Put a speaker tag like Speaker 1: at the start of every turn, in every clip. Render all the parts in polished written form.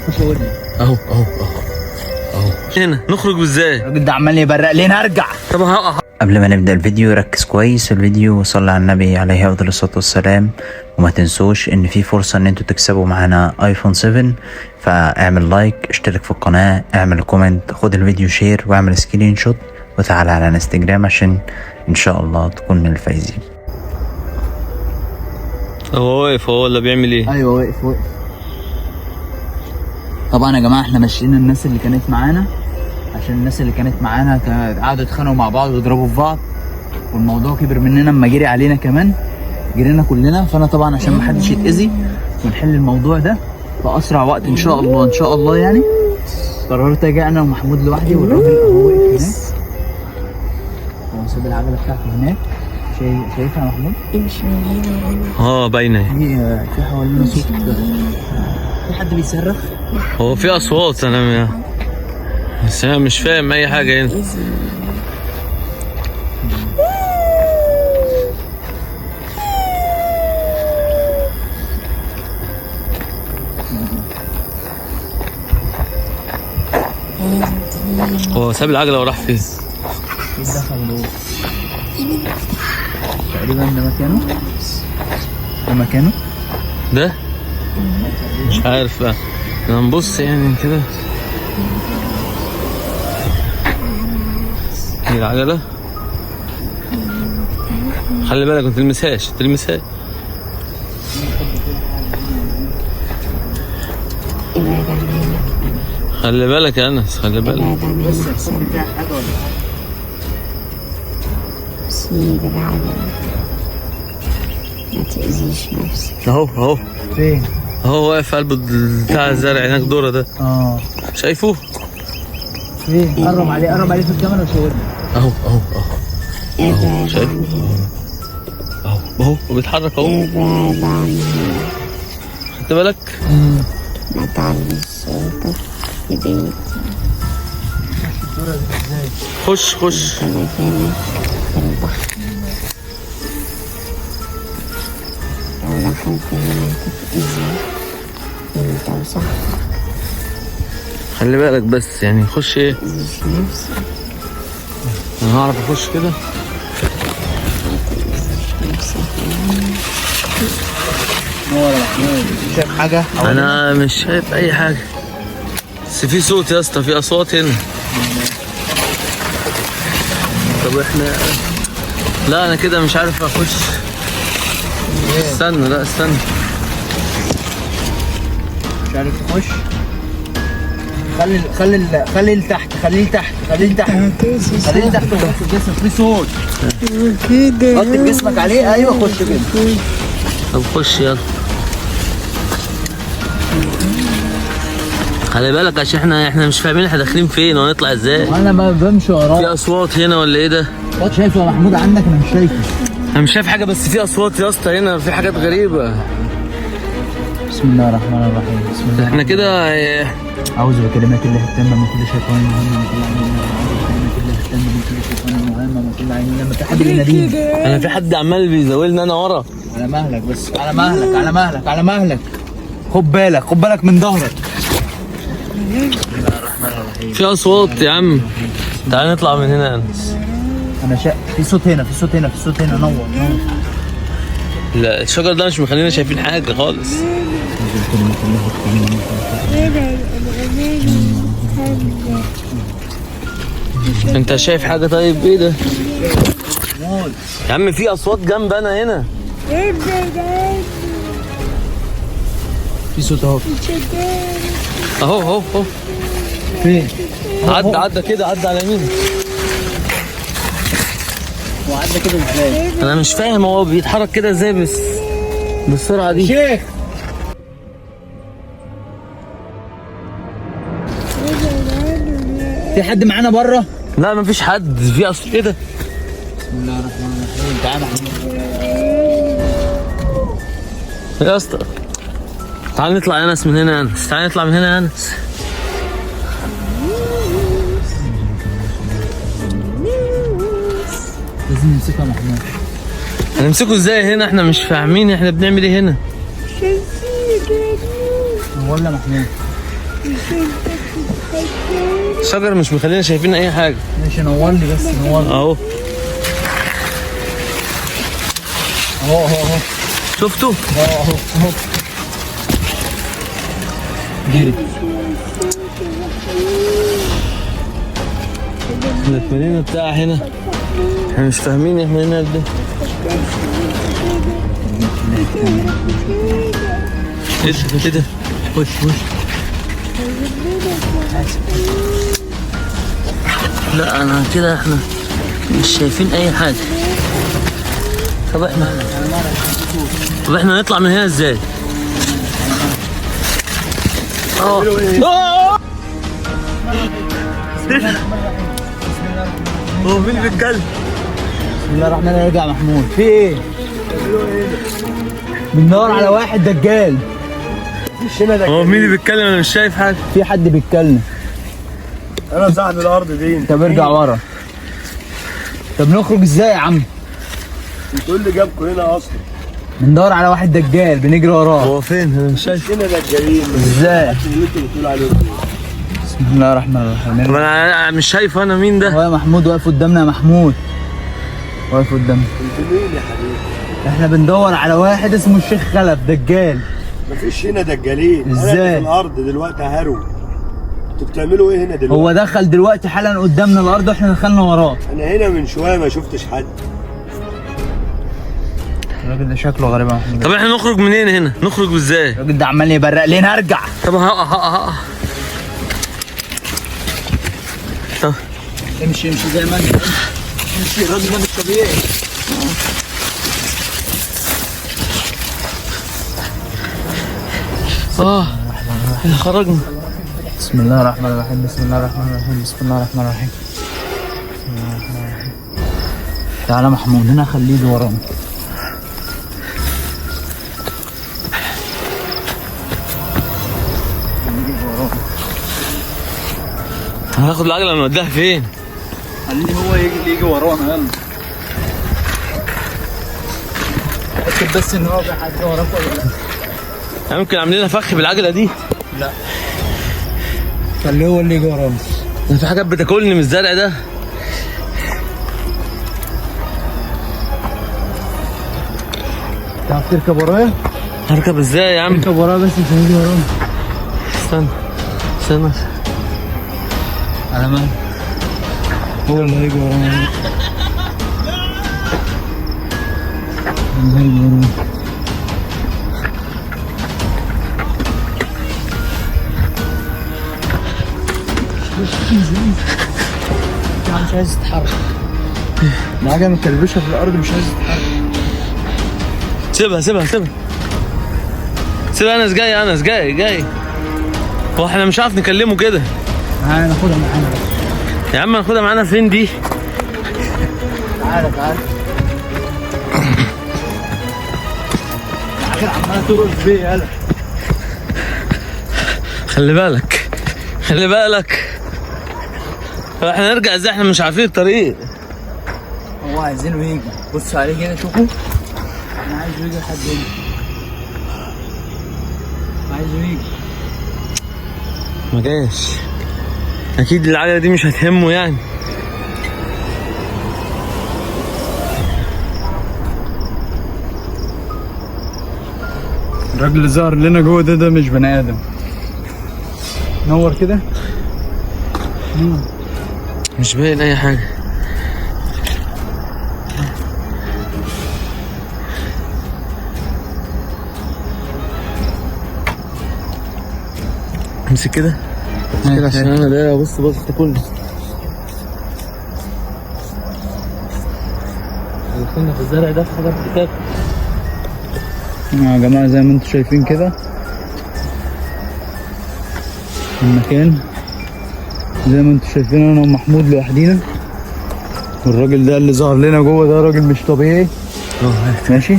Speaker 1: وشاورني.
Speaker 2: اهو اهو اهو اهو. هنا نخرج ازاي؟
Speaker 1: الراجل ده عمال يبرق لنا. ارجع.
Speaker 2: طب
Speaker 3: قبل ما نبدأ الفيديو ركز كويس في الفيديو وصلي على النبي عليه أفضل الصلاة والسلام، وما تنسوش ان في فرصة ان انتوا تكسبوا معانا iPhone 7. فاعمل like، اشترك في القناة، اعمل comment، خد الفيديو share واعمل screenshot، وتعالى على انستجرام عشان ان شاء الله تكون من الفايزين.
Speaker 2: هو واقف هو ولا بيعمل ايه؟
Speaker 1: ايوه واقف واقف. طبعا يا جماعة احنا ماشيين الناس اللي كانت معانا، عشان الناس اللي كانت معانا قعدوا يتخانقوا مع بعض ويضربوا في بعض، والموضوع كبر مننا اما جري علينا كمان، جرينا كلنا. فانا طبعا عشان ما حدش يتاذي ونحل الموضوع ده في اسرع وقت ان شاء الله، ان شاء الله يعني قررت اجي انا ومحمود لوحدي، والراجل هو واقف هناك، هو ساب العجلة بتاعته هناك. شايفها يا محمود؟
Speaker 4: امشي من هنا يا انا.
Speaker 2: باينة.
Speaker 1: في حوالينا صوت، في حد بيصرخ.
Speaker 2: هو في اصوات، انا بس انا مش فاهم اي حاجة هنا. هو ساب العجلة وراح فين؟
Speaker 1: ايه دخل جوه؟ تقريبا ده مكانه، ده مكانه
Speaker 2: ده؟ مش عارف بقى، انا نبص يعني كده. دي العجلة، خلي بالك ما تلمسهاش، تلمسهاش. خلي بالك يا انس، خلي بالك.
Speaker 1: بس الصوت بتاع حاجة ولا
Speaker 4: سيب العجلة، ما تأذيش نفسك.
Speaker 2: اهو اهو.
Speaker 1: فين؟
Speaker 2: اهو واقف في قلب بتاع الزرع هناك، دورة ده. شايفه؟
Speaker 1: فين؟ قرب عليه، قرب عليه في الكاميرا وشاورني.
Speaker 2: اهو اهو اهو اهو، شايفه؟ اهو اهو وبيتحرك اهو.
Speaker 4: ابعد عن هنا.
Speaker 2: خدت بالك؟
Speaker 4: ما تعليش صوتك في بيتي.
Speaker 2: خش خش.
Speaker 4: انت مكانك في البحر، لو دخلت هنا هتتأذي انت وصاحبك.
Speaker 2: خلي بالك بس يعني، خش ايه؟
Speaker 4: متأذيش نفسك.
Speaker 2: انا هعرف اخش كده؟
Speaker 4: متأذيش نفسك.
Speaker 1: نور يا محمود، شايف حاجة؟
Speaker 2: انا مش شايف اي حاجة، بس في صوت يا اسطى، في اصوات هنا. طب احنا لا، انا كده مش عارف اخش. استنى، لا استنى،
Speaker 1: مش عارف تخش. خلي خلي خليه لتحت، خليه لتحت، خليه لتحت، خليه لتحت وغطي جسمك. في صوت كده، غطي جسمك عليه. ايوه خش كده.
Speaker 2: طب خش يلا. خلي بالك عشان احنا مش فاهمين احنا داخلين فين وهنطلع ازاي.
Speaker 1: انا ما بمشي وراك.
Speaker 2: في اصوات هنا ولا ايه ده؟
Speaker 1: شايفه يا محمود عندك؟ انا مش شايفه.
Speaker 2: انا مش شايف حاجة، بس في اصوات يا اسطى هنا، في حاجات غريبة.
Speaker 1: بسم الله الرحمن الرحيم. بسم الله.
Speaker 2: احنا كده
Speaker 1: اعوذ بكلمات الله التامة من كل شيطان وهمه، من كل عين لامه. اعوذ بكلمات الله التامة من كل شيطان وهمه، من كل عين لامه. في حد بيناديني.
Speaker 2: انا في حد عمال بيزاولني انا ورا.
Speaker 1: على مهلك بس، على مهلك، على مهلك، على مهلك. خد بالك، خد بالك من ظهرك. بسم الله الرحمن الرحيم.
Speaker 2: في اصوات يا عم، تعال نطلع من هنا يا انس.
Speaker 1: انا في صوت هنا، في صوت هنا، في صوت هنا. نور نور.
Speaker 2: لا الشجر ده مش مخلينا شايفين حاجة خالص. انت شايف حاجة؟ طيب ايه ده يا عم؟ في اصوات جنب انا هنا.
Speaker 1: في صوت اهو.
Speaker 2: اهو اهو اهو.
Speaker 1: فين؟
Speaker 2: عدى عدى كده، عدى على يمينك.
Speaker 1: هو عدى كده ازاي؟
Speaker 2: انا مش فاهم هو بيتحرك كده ازاي بس بالسرعة دي.
Speaker 1: شيخ في حد معانا بره؟
Speaker 2: لا مفيش حد. في اصل ايه ده؟
Speaker 1: بسم الله الرحمن الرحيم. تعالى محمود
Speaker 2: يا اسطى، تعال نطلع يا انس من هنا يا انس، تعال نطلع من هنا يا انس.
Speaker 1: لازم نمسكها يا محمود.
Speaker 2: هنمسكه ازاي هنا؟ احنا مش فاهمين احنا بنعمل ايه هنا.
Speaker 1: ولا محمود
Speaker 2: الشجر مش مخلينا شايفين اي حاجة.
Speaker 1: ماشي نور لي بس، نور لي
Speaker 2: اهو
Speaker 1: اهو اهو اهو.
Speaker 2: شفته؟
Speaker 1: اهو اهو. جري.
Speaker 2: احنا اتملينا بتاع هنا، احنا مش فاهمين احنا هنا قد ايه. ايه ده؟
Speaker 1: خش خش.
Speaker 2: لا انا كده احنا مش شايفين اي حاجة. طب احنا نطلع من هنا ازاي؟ هو مين بيتكلم؟
Speaker 1: بسم الله الرحمن الرحيم. ارجع محمود، في ايه؟ بندور على واحد دجال.
Speaker 2: هو مين اللي بيتكلم؟ انا مش شايف حاجة.
Speaker 1: في حد بيتكلم.
Speaker 5: انا صاحب الارض دي.
Speaker 1: طب ارجع ورا. طب نخرج ازاي يا عم؟
Speaker 5: انتوا اللي جابكوا هنا اصلا.
Speaker 1: بندور على واحد دجال، بنجري وراه.
Speaker 2: هو فين؟ انا مش شايف.
Speaker 5: هنا دجالين
Speaker 1: ازاي؟
Speaker 5: اللي انتوا بتقولوا عليهم.
Speaker 1: بسم الله الرحمن الرحيم.
Speaker 2: طب انا مش شايف انا مين ده.
Speaker 1: هو يا محمود واقف قدامنا، يا محمود واقف قدامنا.
Speaker 5: انتوا مين يا حبيبي؟
Speaker 1: احنا بندور على واحد اسمه الشيخ خلف دجال.
Speaker 5: مفيش هنا دجالين.
Speaker 1: ازاي؟
Speaker 5: انا في الارض دلوقتي هرو. انتوا بتعملوا ايه هنا دلوقتي؟
Speaker 1: هو دخل دلوقتي حالا قدامنا الارض واحنا دخلنا وراه.
Speaker 5: انا هنا من شوية ما شفتش حد.
Speaker 1: الراجل ده شكله غريب يا محمود.
Speaker 2: طب احنا نخرج منين هنا؟ نخرج ازاي؟
Speaker 1: الراجل ده عمال يبرق لنا. ارجع.
Speaker 2: طب هقع. طب
Speaker 1: امشي امشي زي ما انت، امشي. الراجل ده مش طبيعي.
Speaker 2: احنا خرجنا.
Speaker 1: بسم الله الرحمن الرحيم، بسم الله الرحمن الرحيم، بسم الله الرحمن الرحيم، بسم الله الرحمن الرحيم. تعالى محمود هنا، خليه ورانا.
Speaker 2: هناخد العجلة نوديها فين؟
Speaker 1: خليه هو يجي ورانا. يلا اتأكد بس ان هو في حد وراك ولا لا.
Speaker 2: يعني ممكن عاملين لنا فخ بالعجله دي؟
Speaker 1: لا خليه هو اللي يجي ورانا.
Speaker 2: في حاجات بتاكلني من الزرع ده.
Speaker 1: تعرف تركب ورايا؟
Speaker 2: هركب ازاي يا عم؟
Speaker 1: اركب ورايا بس عشان يجي ورانا.
Speaker 2: استنى استنى
Speaker 1: على مهلك، هو اللي هيجي ورانا. اللي هيجي ورانا. مش عايز تتحرك. الحاجة مكلبشة في الأرض، مش عايز تتحرك.
Speaker 2: سيبها سيبها سيبها سيبها. أنس جاي، أنس جاي جاي. هو احنا مش عارف نكلمه كده.
Speaker 1: تعالى ناخدها معانا بقى.
Speaker 2: يا عم ناخدها معانا فين دي؟
Speaker 1: تعالى تعالى. العجلة عمالة ترقص بيا. يلا
Speaker 2: خلي بالك خلي بالك. احنا نرجع ازاي؟ احنا مش عارفين الطريق.
Speaker 1: هو عايزينه يجي. بص عليه كده، شوفوا. انا عايزه يجي لحد هنا. عايزه يجي.
Speaker 2: ما جاش. اكيد العجلة دي مش هتهمه يعني.
Speaker 1: الراجل اللي ظهر لنا جوه ده مش بني ادم. نور كده.
Speaker 2: مش باين اي حاجة. امسك كده كده عشان انا ده بص بص ده كله. دخلنا في الزرع ده في حاجات بتاكل.
Speaker 1: يا جماعة زي ما انتم شايفين كده المكان، زي ما انتم شايفين انا ومحمود لوحدينا، والراجل ده اللي ظهر لنا جوه ده راجل مش طبيعي. ماشي.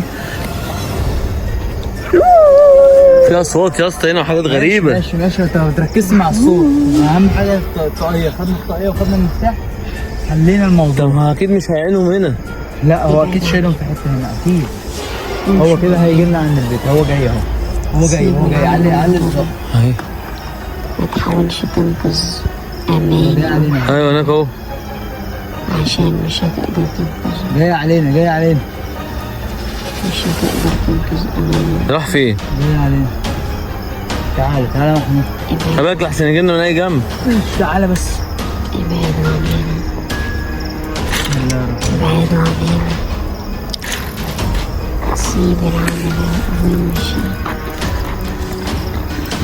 Speaker 2: في اصوات يا اسطى هنا وحاجات غريبة.
Speaker 1: ماشي ماشي، انت ما تركزش مع الصوت، اهم حاجة الطاقية. خدنا الطاقية وخدنا المفتاح، حلينا الموضوع.
Speaker 2: طب ما اكيد مش هيعينهم هنا.
Speaker 1: لا هو اكيد شايلهم في حتة هنا اكيد. هو كده هيجي لنا عند البيت. هو جاي اهو، هو جاي، هو جاي. علي علي بالظبط
Speaker 2: اهي.
Speaker 4: ما تحاولش تنقذ أماني.
Speaker 1: جاي علينا.
Speaker 2: ايوه هناك اهو.
Speaker 4: عشان مش هتقدر تنقذه.
Speaker 1: جاي علينا، جاي علينا.
Speaker 4: مش هتقدر تنقذ أماني.
Speaker 2: راح فين؟
Speaker 1: جاي علينا. تعالى تعالى يا محمود.
Speaker 2: خلي بالك لحسن يجي لنا من اي جنب.
Speaker 1: تعالى بس.
Speaker 4: ابعدوا عن هنا.
Speaker 1: بسم الله الرحمن
Speaker 4: ابعدوا عن هنا. سيب العجلة وامشي.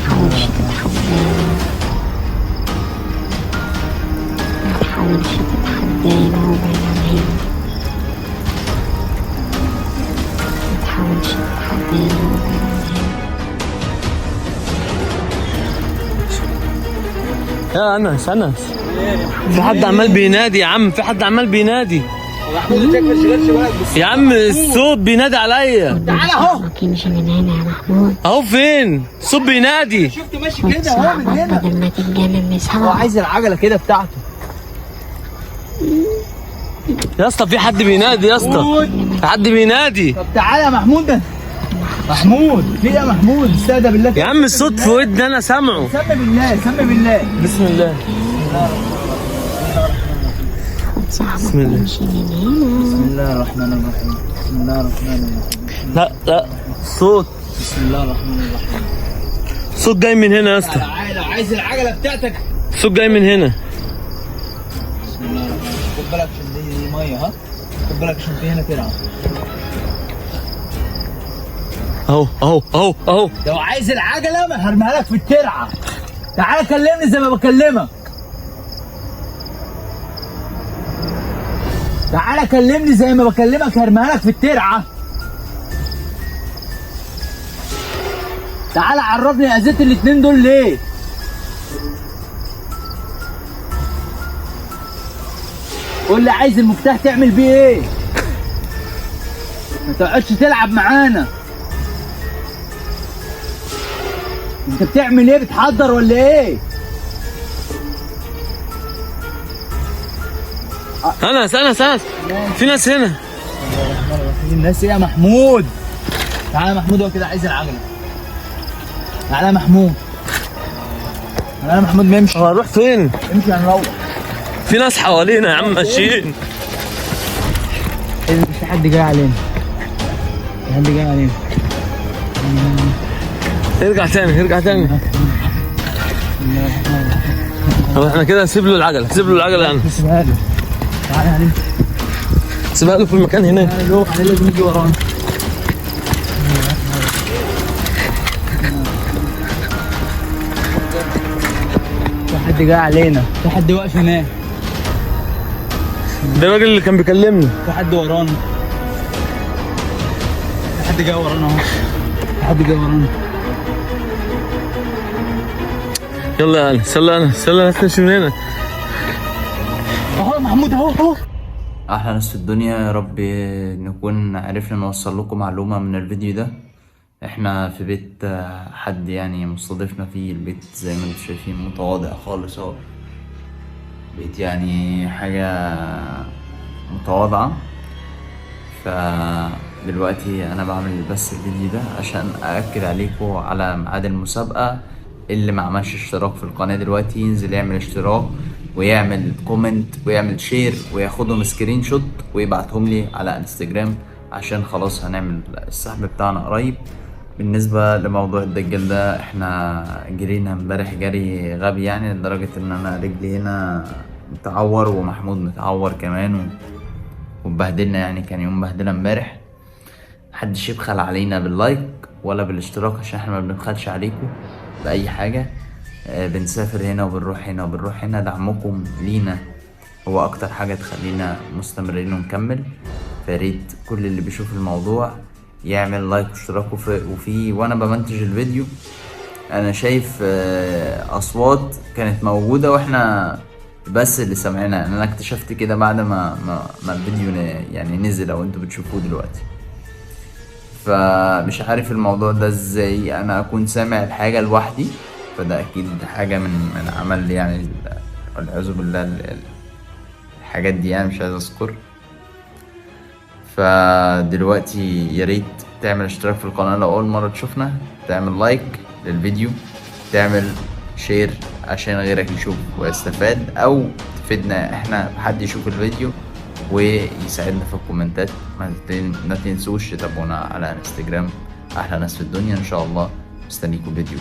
Speaker 4: متحاولش تتحدانا. متحاولش تتحدانا وابعد عن هنا. متحاولش تتحدانا وابعد عن هنا.
Speaker 2: يا انس انس، في حد عمال بينادي يا عم، في حد عمال بينادي يا عم، الصوت بينادي عليا.
Speaker 1: تعالى اهو.
Speaker 4: امشي من هنا يا محمود.
Speaker 2: اهو فين؟ الصوت بينادي.
Speaker 1: شفته ماشي كده اهو من هنا.
Speaker 4: بدل ما تتجنن
Speaker 1: هو
Speaker 4: بسبب.
Speaker 1: عايز العجلة كده بتاعته.
Speaker 2: يا اسطى في حد بينادي يا اسطى، في حد بينادي.
Speaker 1: طب تعالى يا محمود. ده محمود في ايه يا محمود؟ استهدى بالله
Speaker 2: يا عم الصوت في ودني انا سامعه.
Speaker 1: سمي بالله، سمي بالله.
Speaker 2: بسم الله.
Speaker 4: بسم الله. امشي من هنا.
Speaker 1: بسم الله الرحمن الرحيم. بسم الله الرحمن الرحيم.
Speaker 2: لا لا صوت.
Speaker 1: بسم الله الرحمن الرحيم.
Speaker 2: صوت جاي من هنا يا اسطى.
Speaker 1: تعالى عايز العجلة بتاعتك.
Speaker 2: صوت جاي من هنا.
Speaker 1: بسم الله الرحمن الرحيم. خد بالك عشان دي مية. ها خد بالك عشان في هنا ترعه.
Speaker 2: اهو اهو اهو اهو.
Speaker 1: لو عايز العجلة ما هرميها لك في الترعه. تعالى كلمني زي ما بكلمك. تعالى كلمني زي ما بكلمك، هرميها لك في الترعه. تعالى عرفني اذيت الاتنين دول ليه؟ قول لي عايز المفتاح تعمل بيه ايه؟ ما تقعدش تلعب معانا. انت بتعمل ايه؟ بتحضر ولا ايه؟
Speaker 2: انس انس انس، في ناس هنا.
Speaker 1: الناس ايه يا محمود؟ تعالى يا محمود، هو كده عايز العجلة. تعالى يا محمود، تعالى يا محمود. نمشي.
Speaker 2: هو هنروح فين؟
Speaker 1: امشي هنروح.
Speaker 2: في ناس حوالينا يا عم ماشيين.
Speaker 1: في حد جاي علينا. في حد جاي علينا.
Speaker 2: ارجع تاني، ارجع تاني. طب احنا كده سيب له العجلة، سيب له العجلة يا انس.
Speaker 1: سيبها له. تعالى هنمشي.
Speaker 2: سيبها له في المكان هناك.
Speaker 1: تعالى له، عليه لازم يجي ورانا. في حد جاي علينا، في حد واقف هناك.
Speaker 2: ده الراجل اللي كان بيكلمني.
Speaker 1: في حد ورانا. في حد جاي ورانا اهو. في حد جاي ورانا.
Speaker 2: يلا يا انس، يلا يا انس، يلا يا انس، نمشي من هنا.
Speaker 1: اهو يا محمود، اهو اهو.
Speaker 3: احلى ناس في الدنيا، يا رب نكون عرفنا نوصل لكم معلومة من الفيديو ده. احنا في بيت حد يعني مستضيفنا فيه. البيت زي ما انتم شايفين متواضع خالص اهو، بيت يعني حاجة متواضعة. فدلوقتي انا بعمل بس الفيديو ده عشان اأكد عليكم على ميعاد المسابقة. اللي ما عملش اشتراك في القناة دلوقتي ينزل يعمل اشتراك ويعمل comment ويعمل share وياخدهم screenshot ويبعتهم لي على انستجرام، عشان خلاص هنعمل السحب بتاعنا قريب. بالنسبة لموضوع الدجال ده، احنا جرينا امبارح جري غبي يعني، لدرجة ان انا رجلي هنا متعور ومحمود متعور كمان واتبهدلنا يعني، كان يوم بهدلة امبارح. محدش يبخل علينا بال like ولا بالاشتراك، عشان احنا ما بنبخلش عليكم بأي حاجة. بنسافر هنا وبنروح هنا وبنروح هنا. دعمكم لينا هو أكتر حاجة تخلينا مستمرين ونكمل. فياريت كل اللي بيشوف الموضوع يعمل like واشتراك. وفي وأنا بمنتج الفيديو أنا شايف أصوات كانت موجودة وإحنا بس اللي سامعينها. يعني أنا اكتشفت كده بعد ما الفيديو يعني نزل أو أنتوا بتشوفوه دلوقتي. فمش عارف الموضوع ده ازاي انا اكون سامع الحاجة لوحدي، فده اكيد حاجة من عمل يعني والعياذ بالله الحاجات دي يعني، مش عايز اذكر. فدلوقتي يا ريت تعمل اشتراك في القناة لو اول مرة تشوفنا، تعمل like للفيديو، تعمل share عشان غيرك يشوف ويستفاد، او تفيدنا احنا، حد يشوف الفيديو ويساعدنا في الكومنتات. ما تنسوش تتابعونا على انستجرام. احلى ناس في الدنيا ان شاء الله، مستنيكم فيديو.